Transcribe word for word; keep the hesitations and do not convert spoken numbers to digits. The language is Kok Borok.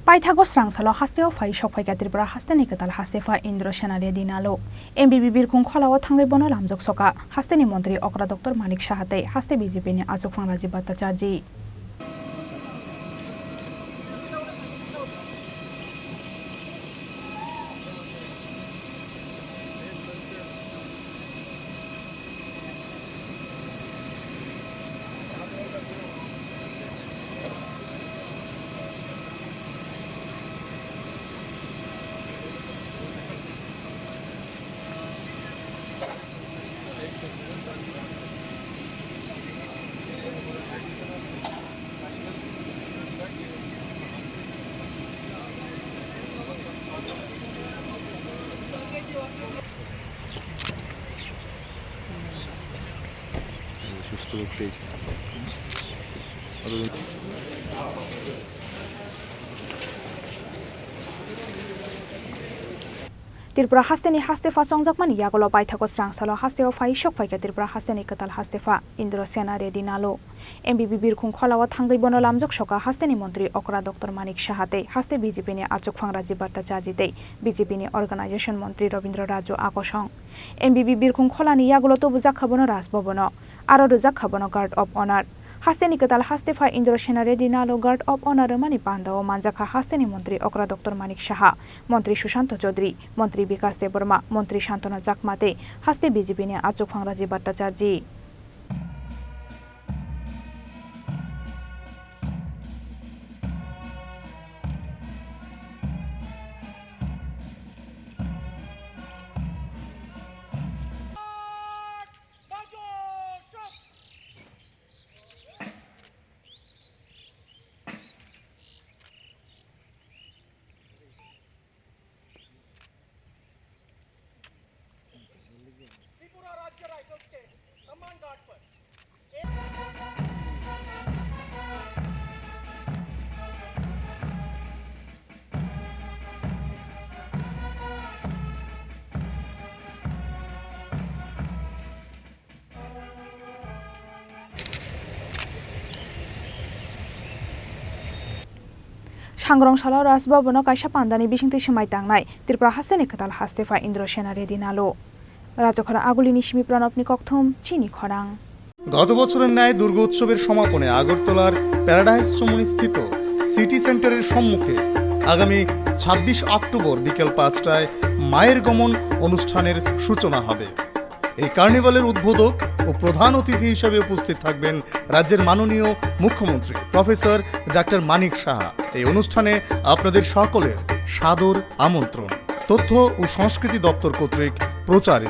Paithago srangsalo hasteo phai sokphaikha Tripura hasteni kwtal hastepha Indra Sena Reddy Nalo. M B B birkhung kholao thangwi bono lamjok soka hasteni montri okra Doctor Manik Saha tei haste B J P ni achukphang Rajiv Bhattacharjee. সুস্থ করতে এসে। Tripura hasteni hastepha chongjakmani yagulo paithago srangsalo hasteo phai sokphaikha Tripura hasteni kwtal hastepha Indra Sena Reddy Nalo. M B B birkhung kholao thangwi bono lamjok soka hasteni montri okra Doctor Manik Saha tei haste B J P ni achukphang Rajiv Bhattacharjee tei B J P ni organization montri Rabindra Raju Akosong. M B B birkhung kholani yagulo tubujak kha bono Raj Bhavan o, aro rwjak kha bono Guard of Honor. Hasteni kwtal hastepha Indra Sena Reddy Nalo Guard of Honor rwmani pandao manjakha hasteni montri okra Doctor Manik Saha, montri Sushanta Chaudhary, montri Bikas Debbarma, montri Santana Chakma tei haste B J P ni achukphang Rajiv Bhattacharjee. Tripura রাজ্যের আইকনকে সম্মান গার্ড করে। Sangrong salo Raj Bhavan o kaisa pandani bisingtwi swmai tangnai Tripura hasteni kwtal hastepha Indra Sena Reddy Nalo. Rajakhara Agulini simi Pranobni kokthum chini khorang. গত বছরের ন্যায় দুর্গোৎসবের সমাপনে আগরতলার প্যারাডাইস চৌমুহনীস্থিত সিটি সেন্টারের সম্মুখে আগামী ছাব্বিশ অক্টোবর বিকেল পাঁচটায় মায়ের গমন অনুষ্ঠানের সূচনা হবে। এই কার্নিভালের উদ্বোধক ও প্রধান অতিথি হিসেবে উপস্থিত থাকবেন রাজ্যের মাননীয় মুখ্যমন্ত্রী প্রফেসর ডাক্তার মানিক সাহা। এই অনুষ্ঠানে আপনাদের সকলের সাদর আমন্ত্রণ। তথ্য ও সংস্কৃতি দপ্তর কর্তৃক প্রচারিত।